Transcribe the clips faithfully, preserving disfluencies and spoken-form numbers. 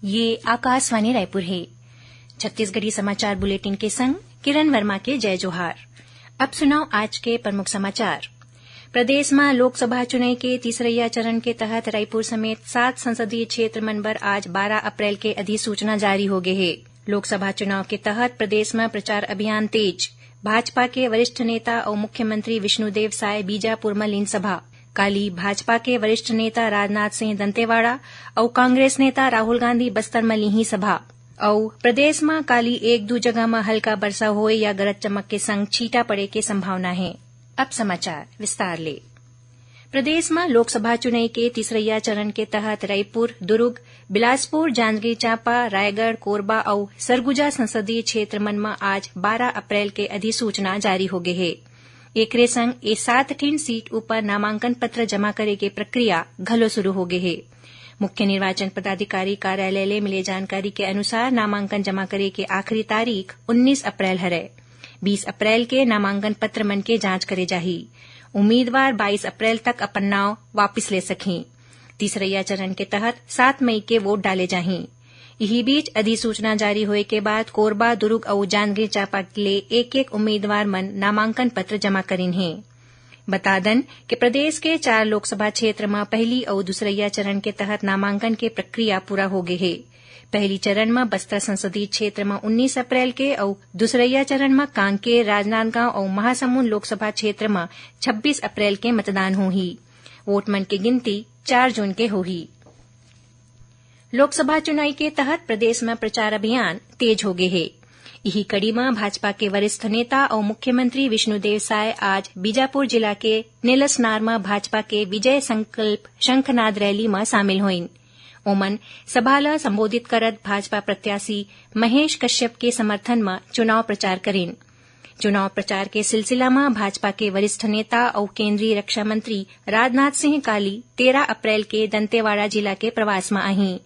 ये आकाशवाणी रायपुर हे। छत्तीसगढ़ी समाचार बुलेटिन के संग किरण वर्मा के जय जोहार। अब सुनव आज के प्रमुख समाचार। प्रदेश म लोकसभा चुनई के तीसरइया चरण के तहत रायपुर समेत सात संसदीय क्षेत्र मन बर आज बारह अप्रैल के अधिसूचना जारी होगे हे। लोकसभा चुनाव के तहत प्रदेश म प्रचार अभियान तेज। भाजपा के वरिष्ठ नेता अउ मुख्यमंत्री विष्णुदेव साय बीजापुर म लीन सभा। काली भाजपा के वरिष्ठ नेता राजनाथ सिंह दंतेवाड़ा अउ कांग्रेस नेता राहुल गांधी बस्तर म लीही सभा। अउ प्रदेश म काली एक दू जगह म हल्का बरसा होए या गरज चमक के संग छींटा पड़े के संभावना हे। अब समाचार विस्तार ले। प्रदेश म लोकसभा चुनई के तीसरइया चरण के तहत रायपुर, दुर्ग, बिलासपुर, जांजगीर चांपा, रायगढ़, कोरबा अउ सरगुजा संसदीय क्षेत्र मन म आज बारह अप्रैल के अधिसूचना जारी होगे हे। एकरे संग ए सात ठिन सीट ऊपर नामांकन पत्र जमा करे के प्रक्रिया घलो शुरू होगे हे। मुख्य निर्वाचन पदाधिकारी कार्यालय ले मिले जानकारी के अनुसार, नामांकन जमा करे के आखिरी तारीख उन्नीस अप्रैल हरय। बीस अप्रैल के नामांकन पत्र मन के जांच करे जाही। उम्मीदवार बाईस अप्रैल तक अपन नांव वापिस ले सकही। तीसरइया चरण के तहत सात मई के वोट डाले जाही। इही बीच, अधिसूचना जारी होए के बाद कोरबा, दुर्ग अउ जांजगीर चांपा ले एक-एक उम्मीदवार मन नामांकन पत्र जमा करिन हे। बता दन कि प्रदेश के चार लोकसभा क्षेत्र म पहली अउ दूसरइया चरण के तहत नामांकन के प्रक्रिया पूरा होगे हे। पहली चरण म बस्तर संसदीय क्षेत्र म उन्नीस अप्रैल के अउ दूसरइया चरण म कांकेर, राजनांदगांव अउ महासमुंद लोकसभा क्षेत्र म छब्बीस अप्रैल के मतदान होही। वोट मन के गिनती चार जून के होही। लोकसभा चुनाई के तहत प्रदेश म प्रचार अभियान तेज होगे हे। इही कड़ी म भाजपा के वरिष्ठ नेता अउ मुख्यमंत्री विष्णुदेव साय आज बीजापुर जिला के नेलसनार म भाजपा के विजय संकल्प शंखनाद रैली म शामिल होइन। ओमन सभा ल संबोधित करत भाजपा प्रत्याशी महेश कश्यप के समर्थन म चुनाव प्रचार करिन। चुनाव प्रचार के सिलसिला म भाजपा के वरिष्ठ नेता अउ केंद्रीय रक्षा मंत्री राजनाथ सिंह काली तेरह अप्रैल के दंतेवाड़ा जिला के प्रवास म आही।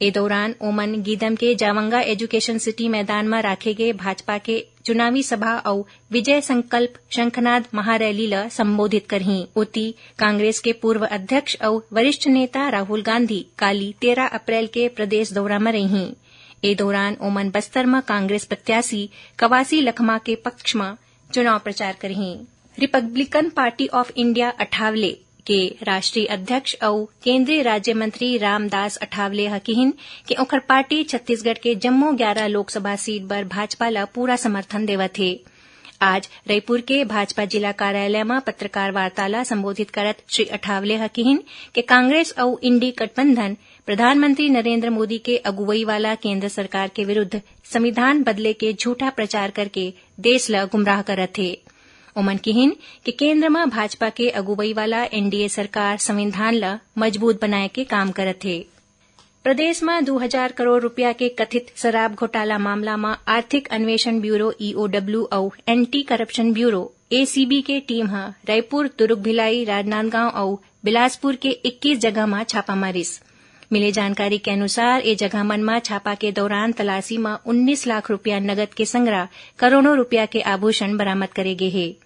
ए दौरान ओमन गीदम के जावंगा एजुकेशन सिटी मैदान म राखे गे भाजपा के चुनावी सभा अउ विजय संकल्प शंखनाद महारैली ल संबोधित करही। ओती, कांग्रेस के पूर्व अध्यक्ष अउ वरिष्ठ नेता राहुल गांधी काली तेरह अप्रैल के प्रदेश दौरा म रही। ए दौरान ओमन बस्तर म कांग्रेस प्रत्याशी कवासी लखमा के पक्ष म चुनाव प्रचार करही। Republican party of India Athawale के राष्ट्रीय अध्यक्ष अउ केंद्रीय राज्य मंत्री रामदास अठावले ह किहिन कि ओखर पार्टी छत्तीसगढ़ के जम्मो ग्यारह लोकसभा सीट बर भाजपा ल पूरा समर्थन देवत हे। आज रईपुर के भाजपा जिला कार्यालय म पत्रकार वार्ता ल संबोधित करत श्री अठावले ह किहिन कि कांग्रेस अउ इंडी गठबंधन प्रधानमंत्री नरेंद्र मोदी के अगुवई वाला केंद्र सरकार के विरुद्ध संविधान बदले के झूठा प्रचार करके देश ल गुमराह करत हे। ओमन किहिन कि केंद्र म भाजपा के अगुवई वाला एनडीए सरकार संविधान ल मजबूत बनाए के काम करत हे। प्रदेश म दू हजार करोड़ रुपया के कथित शराब घोटाला मामला म आर्थिक अन्वेषण ब्यूरो, ईओडब्ल्यू, अउ एंटी करप्शन ब्यूरो, एसीबी, के टीम ह रायपुर, दुर्ग, भिलाई, राजनांदगांव अउ बिलासपुर के इक्कीस जगह म छापा मारिस। मिले जानकारी के अनुसार, ए जगह मन म छापा के दौरान तलाशी म उन्नीस लाख रुपया नगद के संगरा करोड़ों रुपया के आभूषण बरामद करे गे हे।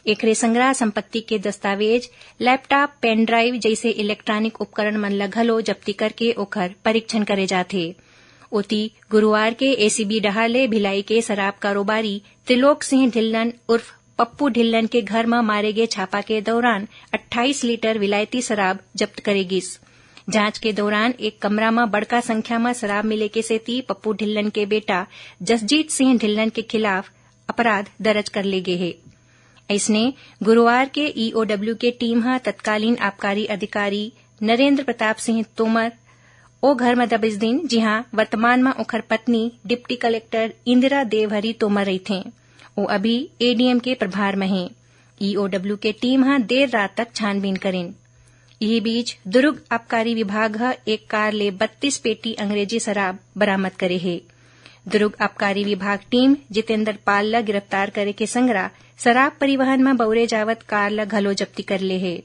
एकरे संगरा संपत्ति के दस्तावेज, लैपटॉप, पेन ड्राइव जइसे इलेक्ट्रॉनिक उपकरण मन ल घलो जब्ती करके ओखर परीक्षण करे जाथे। ओती, गुरुवार के एसीबी डहार ले भिलाई के शराब कारोबारी त्रिलोक सिंह ढिल्लन उर्फ पप्पू ढिल्लन के घर म मारे गे छापा के दौरान अट्ठाईस लीटर विलायती शराब जब्त करे गिस। जांच के दौरान एक कमरा म बड़का संख्या म शराब मिले के सेती पप्पू ढिल्लन के बेटा जसजीत सिंह ढिल्लन के खिलाफ अपराध दर्ज कर ले गे हे। अइसने, गुरुवार के ईओडब्ल्यू के टीम ह तत्कालीन आबकारी अधिकारी नरेंद्र प्रताप सिंह तोमर ओ घर म दबिस दिन, जिहां वर्तमान म ओखर पत्नी डिप्टी कलेक्टर इंदिरा देवहरी तोमर रहिथें। ओ अभी एडीएम के प्रभार म हे। ईओडब्ल्यू के टीम ह देर रात तक छानबीन करिन। इही बीच, दुर्ग आबकारी विभाग ह एक कार ले बत्तीस पेटी अंग्रेजी शराब बरामद करे हे। दुर्ग आबकारी विभाग टीम जितेंद्र पाल ल गिरफ्तार करे के संगरा शराब परिवहन म बउरे जावत कार ल घलो जब्ती कर ले हे।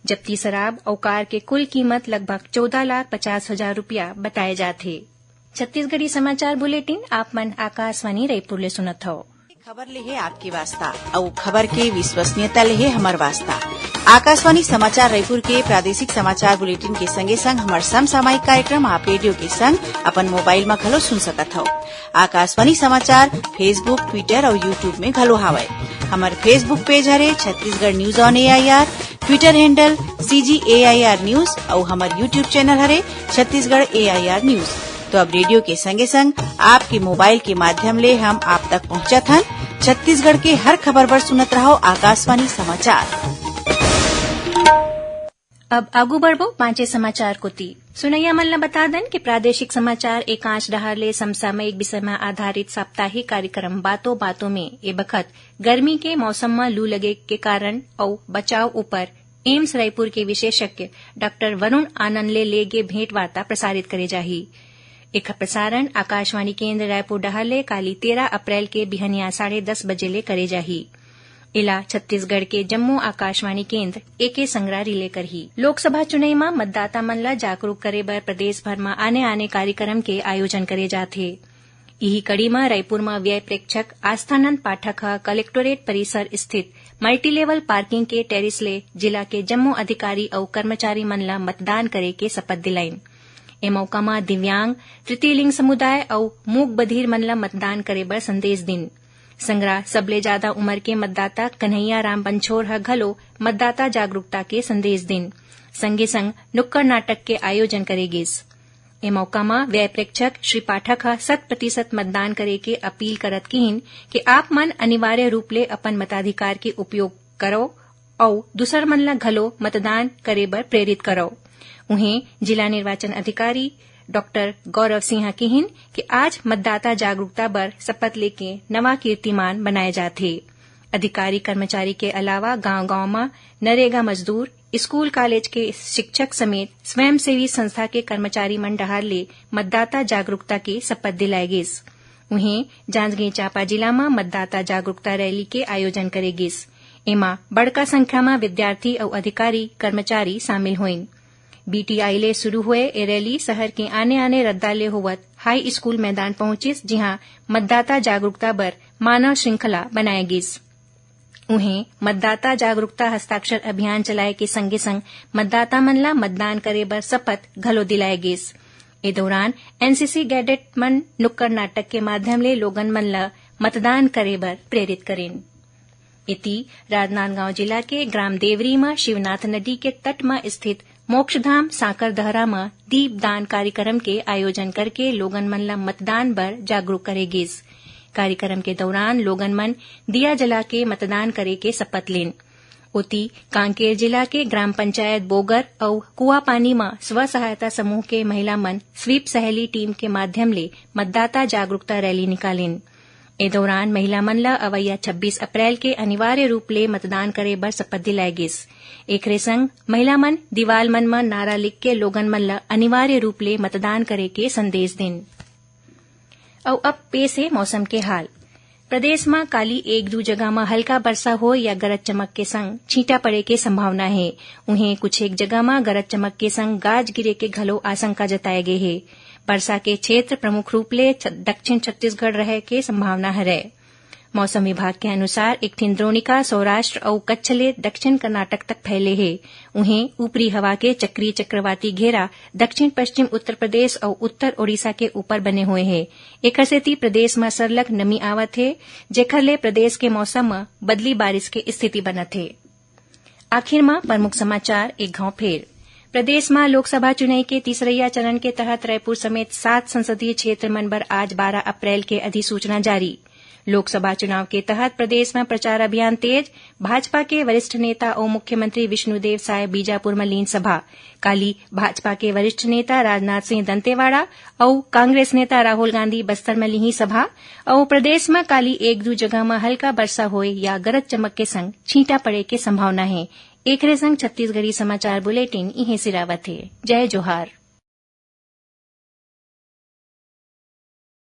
जब्ती शराब अउ कार के कुल कीमत लगभग चौदह लाख पचास हजार रुपया बताए जात हे। छत्तीसगढ़ी समाचार बुलेटिन आप मन आकाशवाणी रायपुर ले सुनत हव। खबर ले हे आपके वास्ता, अउ खबर के विश्वसनीयता ले हे हमर वास्ता। आकाशवाणी समाचार रायपुर के प्रादेशिक समाचार बुलेटिन के संगे संग हमर समसामयिक कार्यक्रम आप रेडियो के संग अपन मोबाइल म घलो सुन सकत हव। आकाशवाणी समाचार Facebook, Twitter अउ YouTube में घलो हावय। हमर Facebook पेज हरे Chhattisgarh news on AIR, Twitter handle CG AIR news अउ हमर YouTube चैनल हरे छत्तीसगढ़ एआईआर न्यूज। तो अब रेडियो के संगे संग आपके मोबाइल के माध्यम ले हम आप तक पहुंचत हन। छत्तीसगढ़ के हर खबर बर सुनत रहव आकाशवाणी समाचार। अब आगू बढ़बो पांचे समाचार कोति। सुनैया मन ल बता दन कि प्रादेशिक समाचार एकांश डहार ले समसामयिक विषय म आधारित साप्ताहिक कार्यक्रम बातों बातों में ए बखत गर्मी के मौसम म लू लगे के कारण अउ बचाव ऊपर एम्स रायपुर के विशेषज्ञ डॉक्टर वरुण आनंद ले ले गे भेंट वार्ता प्रसारित करे जाही। एखर प्रसारण आकाशवाणी केंद्र रायपुर डहार ले काली तेरह अप्रैल के बिहनिया साढ़े दस बजे ले करे जाही। एला छत्तीसगढ़ के जम्मो आकाशवाणी केंद्र एके संगरा रिले करही। लोकसभा चुनई म मतदाता मन ल जागरूक करे बर प्रदेश भर म आने-आने कार्यक्रम के आयोजन करे जात हे। इही कड़ी म रायपुर म व्यय प्रेक्षक आस्थानंद पाठक ह कलेक्टोरेट परिसर स्थित मल्टीलेवल पार्किंग के टेरिस ले जिला के जम्मो अधिकारी अउ कर्मचारी मन ल मतदान करे के शपथ दिलाइन। ए मौका म दिव्यांग, तृतीय लिंग समुदाय अउ मूक बधिर मन ल मतदान करे बर संदेश दिन। संगरा सबले जादा उमर के मतदाता कन्हैया राम पंछोर ह घलो मतदाता जागरूकता के संदेश दिन। संगे संग नुक्कड़ नाटक के आयोजन करे गिस। ए मौका म व्यय प्रेक्षक श्री पाठक ह शत प्रतिशत मतदान करे के अपील करत किहिन कि आप मन अनिवार्य रूप ले अपन मताधिकार के उपयोग करव अउ दूसर मन ल घलो मतदान करे बर प्रेरित करव। उहें, जिला निर्वाचन अधिकारी डॉक्टर गौरव सिंह किहिन कि आज मतदाता जागरूकता बर शपथ लेके नवा कीर्तिमान बनाए जात हे। अधिकारी कर्मचारी के अलावा गांव-गांव म नरेगा मजदूर, स्कूल कॉलेज के शिक्षक समेत स्वयंसेवी संस्था के कर्मचारी मन डहार ले मतदाता जागरूकता के शपथ दिलाए गिस। उहें, जांजगीर चांपा जिला म मतदाता जागरूकता रैली के आयोजन करे गिस। एमा बड़का संख्या म विद्यार्थी अउ अधिकारी कर्मचारी शामिल होइन। बीटीआई ले शुरू होए ए रैली शहर के आने-आने रद्दा ले होवत हाई स्कूल मैदान पहुंचिस, जिहां मतदाता जागरूकता बर मानव श्रृंखला बनाए गिस। उहें, मतदाता जागरूकता हस्ताक्षर अभियान चलाए के संगे संग मतदाता मन ल मतदान करे बर शपथ घलो दिलाए गिस। ए दौरान एनसीसी कैडेट मन नुक्कड़ नाटक के माध्यम ले लोगन मन ल मतदान करे बर प्रेरित करिन। एती, राजनांदगांव जिला के ग्राम देवरी म शिवनाथ नदी के तट म स्थित मोक्षधाम सांकरदहरा म दीपदान कार्यक्रम के आयोजन करके लोगन मन ल मतदान बर जागरूक करे गिस। कार्यक्रम के दौरान लोगन मन दिया जला के मतदान करे के शपथ लेन। ओती, कांकेर जिला के ग्राम पंचायत बोगर अउ कुआपानी म स्व सहायता समूह के महिला मन स्वीप सहेली टीम के माध्यम ले मतदाता जागरूकता रैली निकालिन। ए दौरान महिला मन ल अवइया छब्बीस अप्रैल के अनिवार्य रूप ले मतदान करे बर शपथ दिलाए गिस। एखरे संग महिला मन दीवाल मन म नारा लिख के लोगन मन ल अनिवार्य रूप ले मतदान करे के संदेश दिन। अउ अब पेश हे मौसम के हाल। प्रदेश म काली एक दू जगह म हल्का बरसा होय या गरज चमक के संग छींटा पड़े के संभावना हे। उहें, कुछ एक जगह म गरज चमक के संग गाज गिरे के घलो आशंका जताए गे हे। बरसा के क्षेत्र प्रमुख रूप ले छ-, दक्षिण छत्तीसगढ़ रहे के संभावना हरय। मौसम विभाग के अनुसार, एक ठिन द्रोणिका सौराष्ट्र अउ कच्छ ले दक्षिण कर्नाटक तक फैले हे। उहें, ऊपरी हवा के चक्रीय चक्रवाती घेरा दक्षिण पश्चिम उत्तर प्रदेश अउ उत्तर ओडिशा के ऊपर बने हुए हे। एकर सेती प्रदेश म सरलग नमी आवत हे, जेखर ले प्रदेश के मौसम म बदली बारिश के स्थिति बनत हे। आखिर म प्रमुख समाचार एक घांव फेर। प्रदेश म लोकसभा चुनई के तीसरइया चरण के तहत रायपुर समेत सात संसदीय क्षेत्र मन बर आज बारह अप्रैल के अधिसूचना जारी। लोकसभा चुनाव के तहत प्रदेश म प्रचार अभियान तेज, भाजपा के वरिष्ठ नेता अउ मुख्यमंत्री विष्णुदेव साय बीजापुर म लीन सभा। काली भाजपा के वरिष्ठ नेता राजनाथ सिंह दंतेवाड़ा अउ कांग्रेस नेता राहुल गांधी बस्तर म लीही सभा। अउ प्रदेश म काली एक दू जगह म हल्का बरसा होय या गरज चमक के संग छींटा पड़े के संभावना हे। एकरे संग छत्तीसगढ़ी समाचार बुलेटिन इहें सिरावत हे। जय जोहार।